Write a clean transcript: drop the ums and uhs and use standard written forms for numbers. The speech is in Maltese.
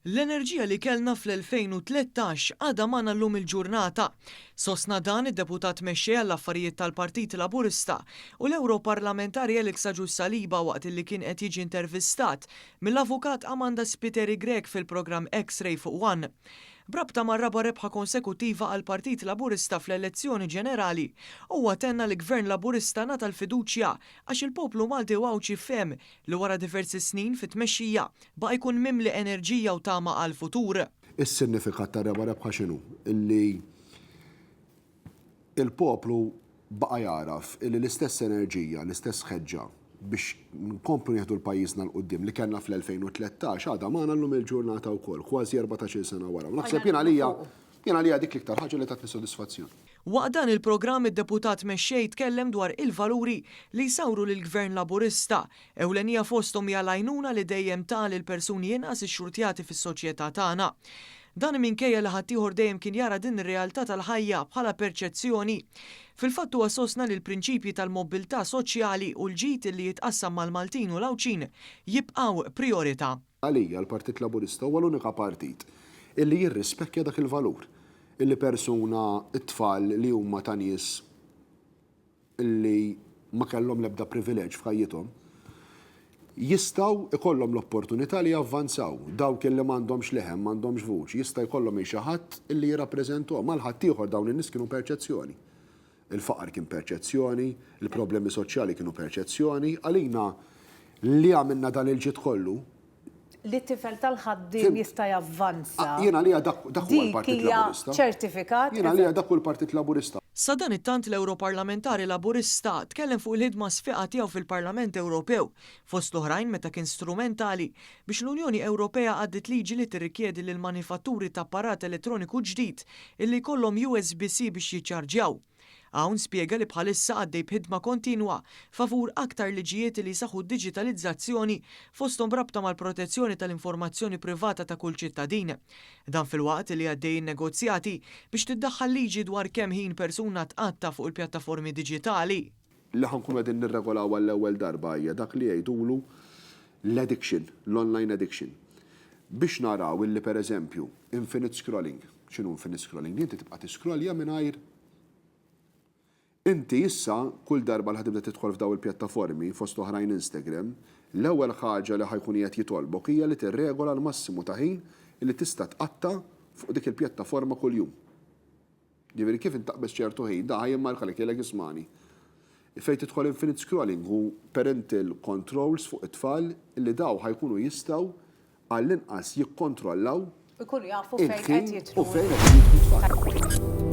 L-enerġija li kellna fl-2013 għadha magħna llum il-ġurnata. Sostna dan id-Deputat Mexxej għall-Affarijiet tal-Partit Laburista u l-Ewroparlamentari Alex Agius Saliba waqt li kien qed jiġi intervistat mill-Avukat Amanda Spiteri Grech fil-programm X-Ray fuq one. B'rabta mar-raba' rebħa konsekuttiva għall-Partit Laburista fl-elezzjoni ġenerali, huwa tenna li Gvern Laburista ngħata l-fiduċja għax il-poplu Malti u Għawdxi fehem li wara diversi snin fit-tmexxija baqa' jkun mimli enerġija u tama għall-futur. Is-sinnifikat tar-raba' rebħa x'inhu? Illi il-poplu baqa' jagħraf illi l-istess enerġija, l-istess ħeġġa biex nkomplu nieħdu l-pajjiżna 'l quddiem li kellna fl-2013 għadha magħna llum il-ġurnata wkoll, kważi 14-il sena wara. U naħseb jien għalija, jien għalija dik l-iktar ħaġa li tatni sodisfazzjon. Waqt dan il-programm id-Deputat Mexxej tkellem dwar il-valuri li jsawru lill-Gvern Laburista, ewlenija fosthom hija l-għajnuna li dejjem ta lil persuni inqas ixxurtjati fis-soċjetà tagħna. Dan minkejja li ħaddieħor dejjem kien jara din ir-realtà tal-ħajja bħala perċezzjoni. Fil-fatt huwa sostna li l-prinċipji tal-mobbiltà soċjali u l-ġid li jitqassam mal-Maltin u l-Għawdxin jibqgħu prijorità. Għalija l-Partit Laburista huwa l-unika partit illi jirrispekkja dak il-valur. Illi persuna, it-tfal li huma ta' nies li ma kellhom l-ebda privileġġ f'ħajjithom, jistgħu jkollhom l-opportunità li javvanzaw. Dawk li m'għandhomx leħen, m'għandhomx vuċi, jista' jkollhom lil xi ħadd li jirrappreżentahom. Għal ħaddieħor dawn in-nies kienu perċezzjoni. Il-faqar kien perċezzjoni, il-problemi soċjali kienu perċezzjoni. Għalina li għamilna dan il-ġid kollu, Li t-tifel tal-ħaddiem jista' javvanza. Jien għalija dak huwa l-Partit Laburista. Dik hija ċertifikat. Jien għalija dak hu l-Partit Laburista. Sadanittant l-Ewroparlamentari Laburista tkellem fuq il-ħidma sfiqa tiegħu fil-Parlament Ewropew, fost l-oħrajn meta kien strumentali biex l-Unjoni Ewropea għaddiet liġi li tirrikjedi lill-manifatturi ta' apparat elettroniku ġdid illi jkollhom USB-C biex jiċċarġjaw. Hawn spjega li bħalissa għaddej b'ħidma kontinwa favur aktar liġijiet li jsaħħu d-diġitalizzazzjoni fosthom b'rabta mal-protezzjoni tal-informazzjoni privata ta' kull ċittadin. Dan filwaqt li għaddejjin negozjati biex tiddaħħal liġi dwar kemm ħin persuna tqatta' fuq il-pjattaformi diġitali. Li ħa nkunu qegħdin nirregolaw għall-ewwel darba hija dak li jgħidulu l-addiction, l-online addiction. Biex naraw illi pereżempju infinite scrolling, x'inhu infinite scrolling? Li inti tibqa' tiskrollja mingħajr Inti issa kull darba li ħa tibda tidħol f'dawn il-pjattaformi, fost oħrajn Instagram, l-ewwel ħaġa li ħa jkun qiegħed jitolbok hija li tirregola l-massimu ta' ħin li tista' tqatta' fuq dik il-pjattaforma kuljum. Jiġifieri kif int taqbeż ċertu ħin, da ħa jimmarkalek jgħidlek ismagħni. Fejn tidħol infinite scrolling u parental controls fuq it-tfal li daw ħa jkunu jistgħu għall-inqas jikkontrollaw Ikunu jafu fejn qed il-ħin jidħlu. u fejn qegħdin jidħlu t-tfal.